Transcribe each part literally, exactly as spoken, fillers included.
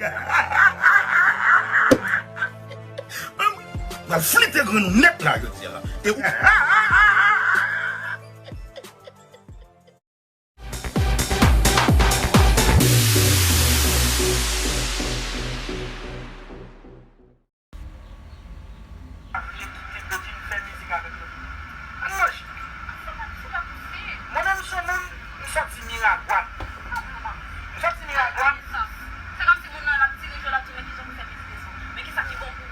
M ap flite grenn ou nèt la jodi a. E ou Mwen menm se yon moun, m sòti Miragwàn. M sòti Miragwàn. Se kòmsi moun nan l ap dirije w, l ap di w, "Men kijan pou fè piti leson. Men kisa ki bon pou ou."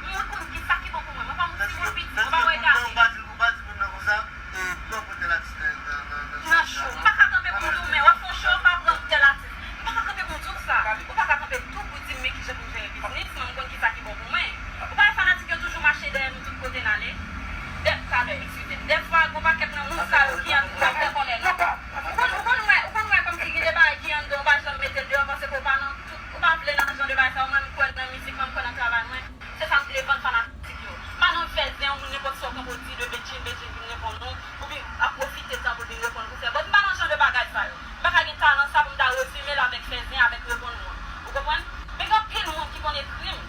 Mwen konn kisa ki bon pou mwen. Mwen pa moun timoun piti, mwen pa wè gade. Ou pa di, ou pa di moun nan konsa, e, pran pòtè latis nan, nan, nan, nan, nan cho. M pa ka kanpe pou m di w, "Men w ap fè yon cho, w pa pran pòtè latis." M pa ka kanpe pou m di w sa. Ou pa ka kanpe tou pou di m, "Men kijan pou m jere biznis mwen, m konn kisa ki bon pou mwen." Ou pa wè fanatik yo toujou mache dèyè nou tout kote n ale? Dè, talè, eskize m. Dèfwa, gon pakèt nan moun sa yo ki antoure avèk kòlè nou. Ou konn, ou konn wè, ou konn wè kòmsi gen de bagay ki anndan, ou pa janm mete l deyò paske ou pa nan tout, ou pa vle nan jan de bagay sa yo. Mwen, m kwè nan mizik mwen, m kwè nan travay mwen. Se sa m vle vann fanatik yo. M pa nan fè zen yon moun nenpòt sa w kanpe w di de Bedjine, Bedjine vin reponn ou, oubyen ap pwofite tan pou l vin reponn ou. But m pa nan jan de bagay sa yo. M pa ka gen talan sa pou m ta rezime l avèk fè zen, avèk reponn ou an. Ou konprann? Men gen anpil moun ki konn ekri m,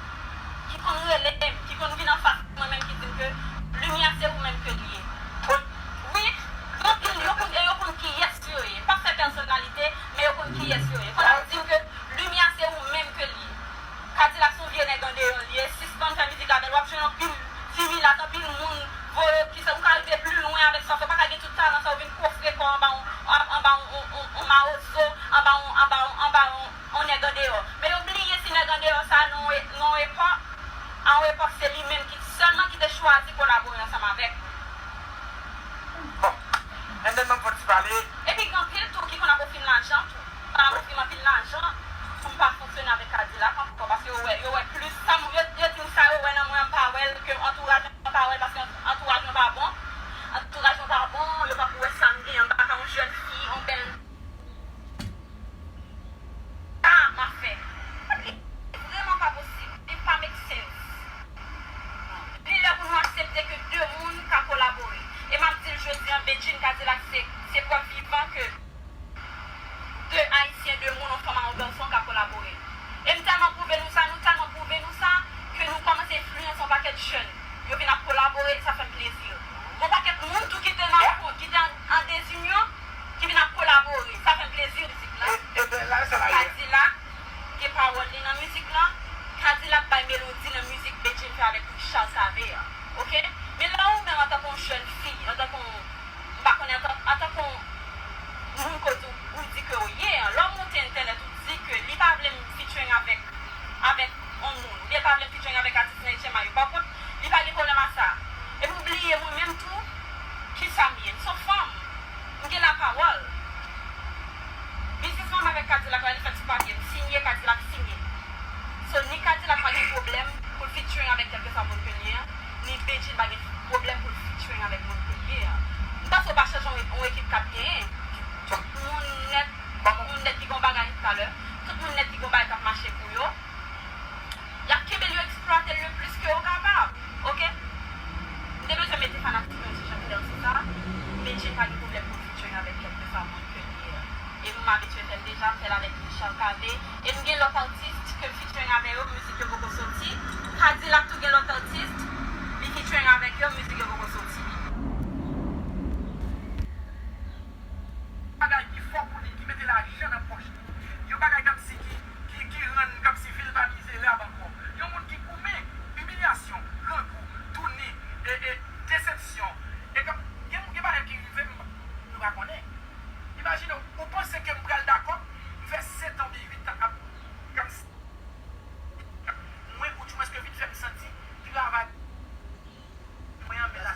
ki konn rele m, ki konn vin anfas mwen menm ki di m ke limyè se ou menm ke l ye. Wi, gen anpil, yo konn, e yo konn kiyès yo ye. M p ap fè pèsonalite, men yo konn kiyès yo ye. Konn ap di m ke limyè se ou menm ke l ye. Kadilak se yon vye nèg andeyò l ye, sispann fè mizik avè l. W ap jwenn anpil ti milat, anpil moun voye w, ki sa, ou ka rive pli lwen avèk sa w fè. Ou pa ka gen tout talan sa, ou vin kofre kò w anba yon, anba yon, yon, yon, yon mawozo, anba yon, anba yon, anba yon, yon nèg andeyò. Men yo bliye si nèg andeyò sa nan yon e-, nan yon epòk, a yon epòk se li menm ki sèlman ki te chwazi kolabore ansanm avèk ou. Bon, and then m ap fè ti pale. Epi gen anpil tou ki konn ap ofri m lajan tou. Konn ap ofri m anpil lajan pou m pa fonksyone avèk Kadilak ankò, paske yo wè, yo wè plis sa m, yo, yo di m sa yo wè nan mwen, m pa wè l, ke antouraj mwen pa wè l, paske antouraj mwen pa bon. Antouraj mwen pa bon, yo pa pou wè sa m gen anba yon jèn fi, yon bèl sa m ap fè. Li vrèman pa posib. Li pa make sense. Li lè pou nou aksepte ke de moun ka kolabore. E m ap di l jodi a, Bedjine Kadilak se, se prèv vivan ke de Ayisyen, de moun, yon fanm a yon gason ka kolabore. E m tèlman pwouve nou sa, nou tèlman pwouve nou sa, ke nou kòmanse enfliyanse yon pakèt jèn. Yo vin ap kolabore, sa fè m plezi. Gon pakèt moun tou ki te nan kont, ki te an, an dezinyon, ki vin ap kolabore. Sa fè m plezi, mizik la. E, e bèl la, sa la ye. Kadilak gen pawòl li nan mizik la. Kadilak bay melodi nan mizik Bedjine fè avèk Richard Cavé a. Oke? Men lè ou menm antanke yon jèn fi, antanke yon, m pa konnen, antan, antanke yon moun kote ou, ou di ke ou ye a, lè w monte entènèt, ou di ke li pa vle m featuring avèk, avèk yon moun, oubyen li pa vle m featuring avèk atis nan H M I yo. Pa kont, li pa gen pwoblèm a sa. Epi w bliye mwen menm tou, kisa m ye? M se yon fanm. M gen lapawòl. Biznis mwen avèk Kadilak la, li fèt sou papye. M siyen, Kadilak siyen. So, ni Kadilak pa gen pwoblèm pou l featuring avèk kèlkeswa moun ke l ye a, ni Bedjine pa gen pwoblèm pou l featuring avèk moun ke l ye a. M panse w pa chèche yon, yon ekip k ap genyen. Tout moun nèt, tout moun nèt ki gen yon bagay talè, tout moun nèt ki gen yon bagay k ap mache pou yo. Y ap kenbe l, yo eksplwate l le plis ke yo kapab. Oke? M te bezwen mete fanatik mwen sou jan de danse sa. Bedjine pa gen pwoblèm pou l featuring avèk kèlkeswa moun ke l ye a. E m abitye fè l deja, m fè l avèk Richard Cavé. E m gen lòt atis ke m featuring avè yo, mizik yo poko soti. Kadilak tou gen lòt atis, li featuring avèk yo, mizik yo poko soti. Bagay ki fò pou li, ki mete lajan nan pòch li. Yon bagay kòmsi ki, ki, ki rann kòmsi vil pa mizerab ankò. Yon moun ki goumen, imilyasyon, grangou, touni, e, e, desepsyon. E kòm, gen, gen bagay ki rive m, nou pa konnen. Imajine w, ou panse ke m pral dakò, m fè sèt an oubyen uit an ap, kòmsi, mwen, ou di mwens ke vin fè m santi travay mwen an, men la,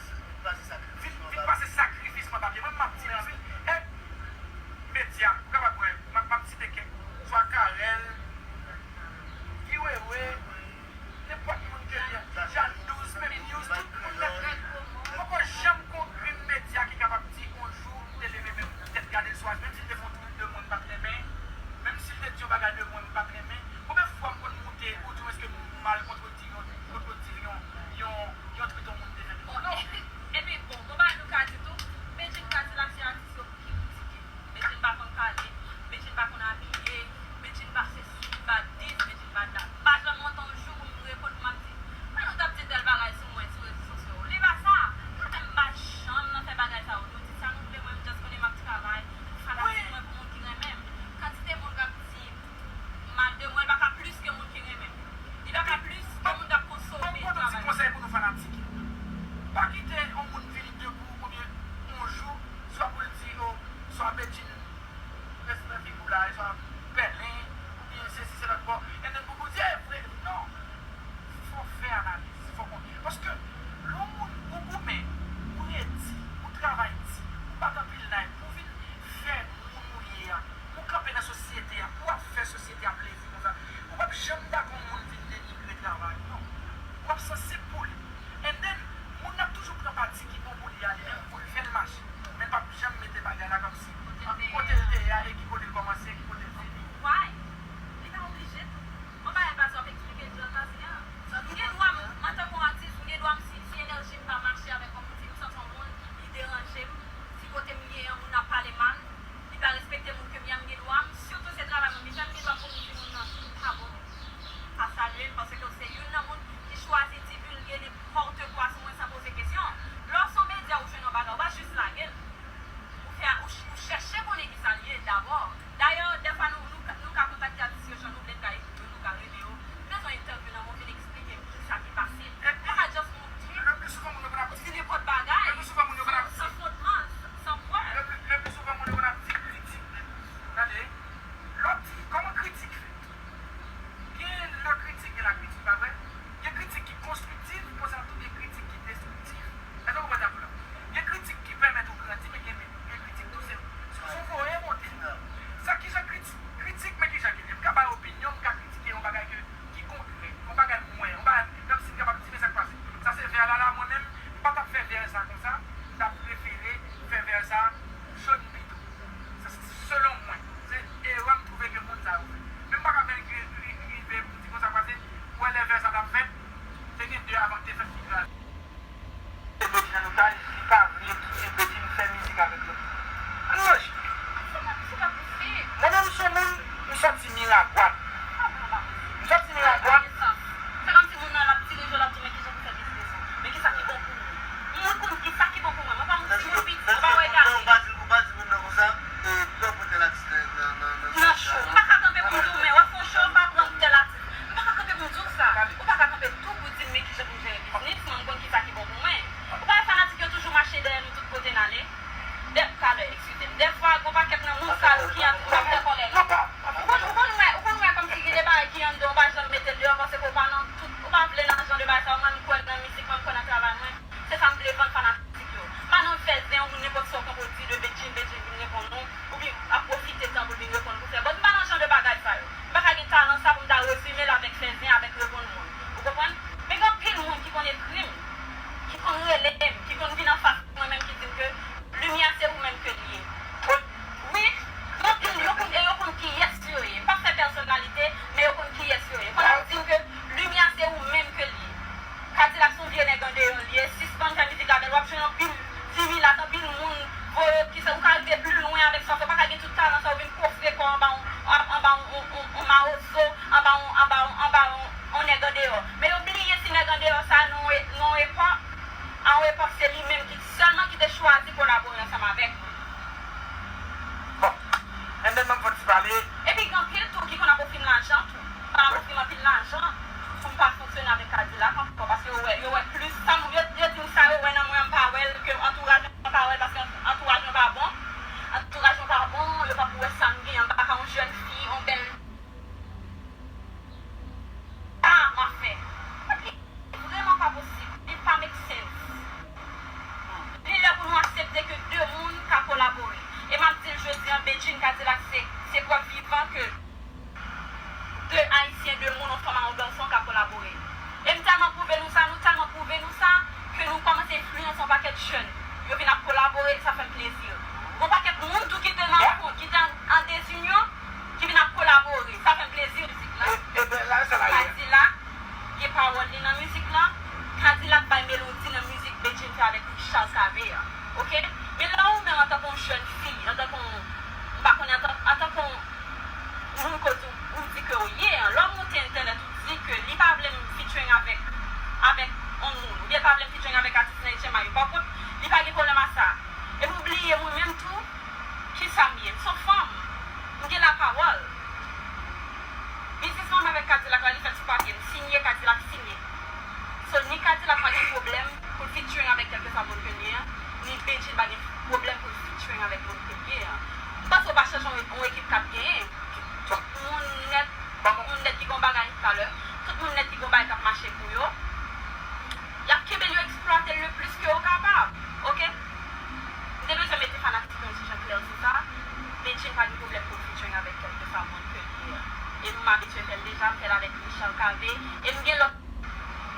Janm dakò moun vin denigre travay ou, non. W ap sansib pou li. And then, moun nan ap toujou pran pati ki bon pou li a li menm pou l fè l mache. Men l p ap janm mete bagay la kòmsi kote l te ye a e ki kote l kòmanse e ki kote l fini. Why? Li pa oblije tou. Yon bagay pase w ap eksplike l jan l pase a. M gen dwa m, antanke yon atis, m gen dwa m si, si enèji m pa mache avèk yon moun, si m santi yon moun, li deranje m, si kote m ye an, moun ap pale mal, li pa respekte moun ke m ye a, m gen dwa m, sitou se travay mwen, m bezwen, m gen dwa pou m di moun nan, m pa bon moun. Pa salye l, paske w se youn nan moun ki chwazi divulge nenpòt kwa sou mwen san poze kesyon. Lè w se yon medya, ou jwenn yon bagay, ou pa jis lage l. Ou fè, ou, ou chèche konnen kisa l ye dabò. Dayè, dèfwa nou, nou, nou ka kontakte atis yo jan nou vle, nou ka ekri yo, nou ka rele yo. M bezwen entèvyou nan men w vin eksplike m kisa ki pase. M pa ka just monte. Le pli souvan, moun yo konn ap di. Di nenpòt bagay. Le pli souvan, moun yo konn ap di. San, san fondman, san, san prèv. Le pli, le pli souvan, moun yo konn ap di kritik. Tande, lè w ap di, kòman kritik fèt? Gen lakritik, gen lakritik, pa vre? Gen kritik ki konstriktif, konsa tou gen kritik ki destriktif. Èske w konprann sa m di w la? Gen kritik ki pèmèt ou grandi, men gen, gen kritik tou se, se, se voye monte. Sa kijan kritik, kritik, men kijan ke li ye. M ka bay opinyon, m ka kritike yon bagay ke, ki konkrè, yon bagay m wè, yon bagay, kòmsi m kapab di, men sa k pase. Sa se vè la, la, mwen menm, m pa t ap fè vè sa konsa, m t ap prefere fè vè sa jòn pito. Se, se selon mwen, se erè m twouve ke moun sa yo fè. Men m pa ka fè ri-, ri-, rive pou di konsa pase, ou wè lè vè sa t ap fèt, te gen de avan te fèt ki kraze. Te Bedjine nan otaj, li pa vle kite Bedjine fè mizik avèk lòt moun. Ann manje. Se pa, se pa posib. Mwen menm se yon moun, m sòti Miragwàn. M sòti Miragwàn. Se kòmsi moun nan l ap dirije w, l ap di, men kijan pou fè biznis ou? Men kisa ki bon pou ou? Mwen konn kisa ki bon pou mwen. Mwen pa yon timoun piti, mwen pa wè gade. Ou pa di, ou pa di moun nan konsa, e, pran pou tèl atis nan, nan, nan, nan show. M pa ka kanpe pou m di w, men w ap fè yon show, w pa pran tèl atis. M pa ka kanpe pou m di w sa. Ou pa ka kanpe tou pou di m men kijan pou m jere biznis mwen, m konn kisa ki bon pou mwen. Ou pa wè fanatik yo toujou mache dèyè nou tout kote n ale? Dè, talè, eskize m. Dèfwa, gon pakèt nan moun sa yo ki an, k ap fè kòlè la. Ou konn, ou konn wè, ou konn wè kòmsi gen de bagay ki anndan w pa janm mete l deyò paske w pa nan tout, ou pa vle nan jan de bagay sa yo. Mwen, m kwè nan mizik mwen, m kwè nan travay mwen. Se sa m vle vann fanatik yo. M pa nan fè zen ou nenpòt sa w konn di de Bedjine, Bedjine vin reponn ou, oubyen ap pwofite tan pou l vin reponn ou pou fè. But m pa nan jan de bagay sa yo. M pa ka gen talan sa pou m ta rezime l avèk fè zen, avèk reponn moun. Ou konprann? Men gen anpil moun ki konn ekri m, ki konn rele m, ki konn vin anfas mwen menm ki di m ke limyè se ou menm ke l ye. Wi, gen anpil, yo konn, e yo konn kiyès yo ye. M p ap fè pèsonalite, men yo konn kiyès yo ye. Konn ap di m ke limyè se ou menm ke l ye. Kadilak se yon vye nèg andeyò l ye, sispann fè mizik avè l, w ap jwenn anpil ti milat, anpil moun voye w, ki se, ou ka rive pli lwen avèk sa w fè, ou pa ka gen tout talan sa w vin kofre kò w anba yon, anba yon, yon, yon, yon mawozo, anba yon, anba yon, anba yon, yon nèg andeyò. Men yo bliye ti nèg andeyò sa nan yon e-, nan yon epòk, a yon epòk se li menm ki sèlman ki te chwazi kolabore ansanm avèk nou. Bon, and then m ap fè ti pale. Epi gen anpil tou ki konn ap ofri m lajan tou. Konn ap ofri m anpil lajan pou m pa fonksyone avèk Kadilak ankò, paske yo wè, yo wè plis sa m, yo, yo di m sa yo wè nan mwen, m pa wè l, ke antouraj mwen pa wè l, paske antouraj mwen pa bon. Antouraj mwen pa bon, yo p ap wè sa m gen anba yon jèn fi, yon bèl sa m ap fè. Li vrèman pa posib. Li pa make sense. Li lè pou nou aksepte ke de moun ka kolabore. E m ap di l jodi a, Bedjine Kadilak se, se prèv vivan ke de Ayisyen, de moun, yon fanm a yon gason ka kolabore. E m tèlman pwouve nou sa, nou tèlman pwouve nou sa, ke nou kòmanse enfliyanse yon pakèt jèn. Yo vin ap kolabore, sa fè m plezi. Gon pakèt moun tou ki te nan fwon, ki te an, an dezinyon, ki vin ap kolabore. Sa fè m plezi mizik la. E, e bèl la, sa la ye. Kadilak gen pawòl li nan mizik la. Kadilak bay melodi nan mizik Bedjine fè avèk Richard Cavé a. Oke? Men lè ou menm antanke yon jèn fi, antanke yon, m pa konnen, antan, antanke yon moun kote ou, ou di ke ou ye an, lè w monte entènèt ou di ke li pa vle m featuring avèk, avèk yon moun, oubyen li pa vle m featuring avèk atis nan H M I yo. Pa kont, li pa gen pwoblèm a sa. Epi w bliye mwen menm tou, kisa m ye? M se yon fanm. M gen lapawòl. Biznis mwen avèk Kadilak la, li fèt sou papye. M sinye, Kadilak sinye. So, ni Kadilak pa gen pwoblèm pou l featuring avèk kèlkeswa moun ke l ye an, ni Bedjine pa gen pwoblèm pou l featuring avèk moun ke l ye an. M panse w pa chèche yon, yon ekip k ap genyen. Tout moun nèt, tout moun nèt ki gon bagay talè, tout moun nèt ki gon bagay k ap mache pou yo, y ap kenbe l, yo eksplwate l le plis ke yo kapab. Oke? M te bezwen mete fanatik yo yon ti jan klè sou sa. Bedjine pa gen pwoblèm pou l featuring avèk kèlkeswa moun ke l ye an. E m abitye fè l deja, m fè l avèk Cavé, e m gen lòt,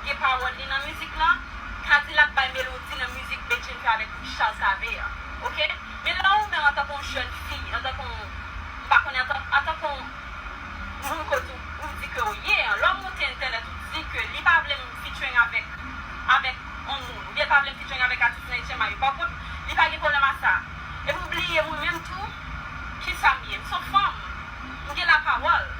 gen pawòl li nan mizik lan. Kadilak bay melodi nan mizik Bedjine fè avèk Richard Cavé a. Oke? Men lè ou menm antanke yon jèn fi, antanke yon, m pa konnen, antan, antanke yon moun kote ou, ou di ke ou ye an, lè w monte entènèt, ou di ke li pa vle m featuring avèk, avèk yon moun, oubyen li pa vle m featuring avèk atis nan H M I yo. Pa kont, li pa gen pwoblèm a sa. E m bliye mwen menm tou, kisa m ye? M se yon fanm. M gen lapawòl.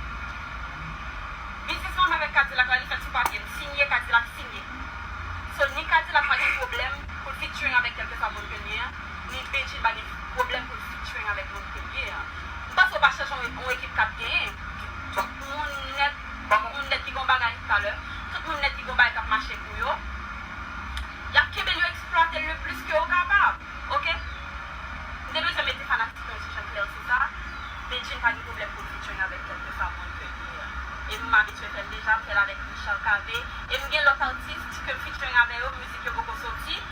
Biznismann avèk Kadilak la, li fèt sou papye. M sinye, Kadilak sinye. So, ni Kadilak pa gen pwoblèm pou l featuring avèk kèlkeswa moun ke l ye an, ni Bedjine pa gen pwoblèm pou l featuring avèk moun ke l ye an. M panse w pa chèche yon, yon ekip k ap genyen. Tout moun nèt, tout moun nèt ki gon bagay talè, tout moun nèt ki gon bagay k ap mache pou yo, y ap kenbe l, yo eksplwate l le plis ke yo kapab. Oke? M te bezwen mete fanatik mwen sou jan klè sou sa. Bedjine pa gen pwoblèm pou l featuring avèk kèlkeswa moun ke l ye an. E m abitye fè l deja, m fè l avèk Richard Cavé. E m gen lòt atis ke m featuring avè yo, mizik yo poko soti.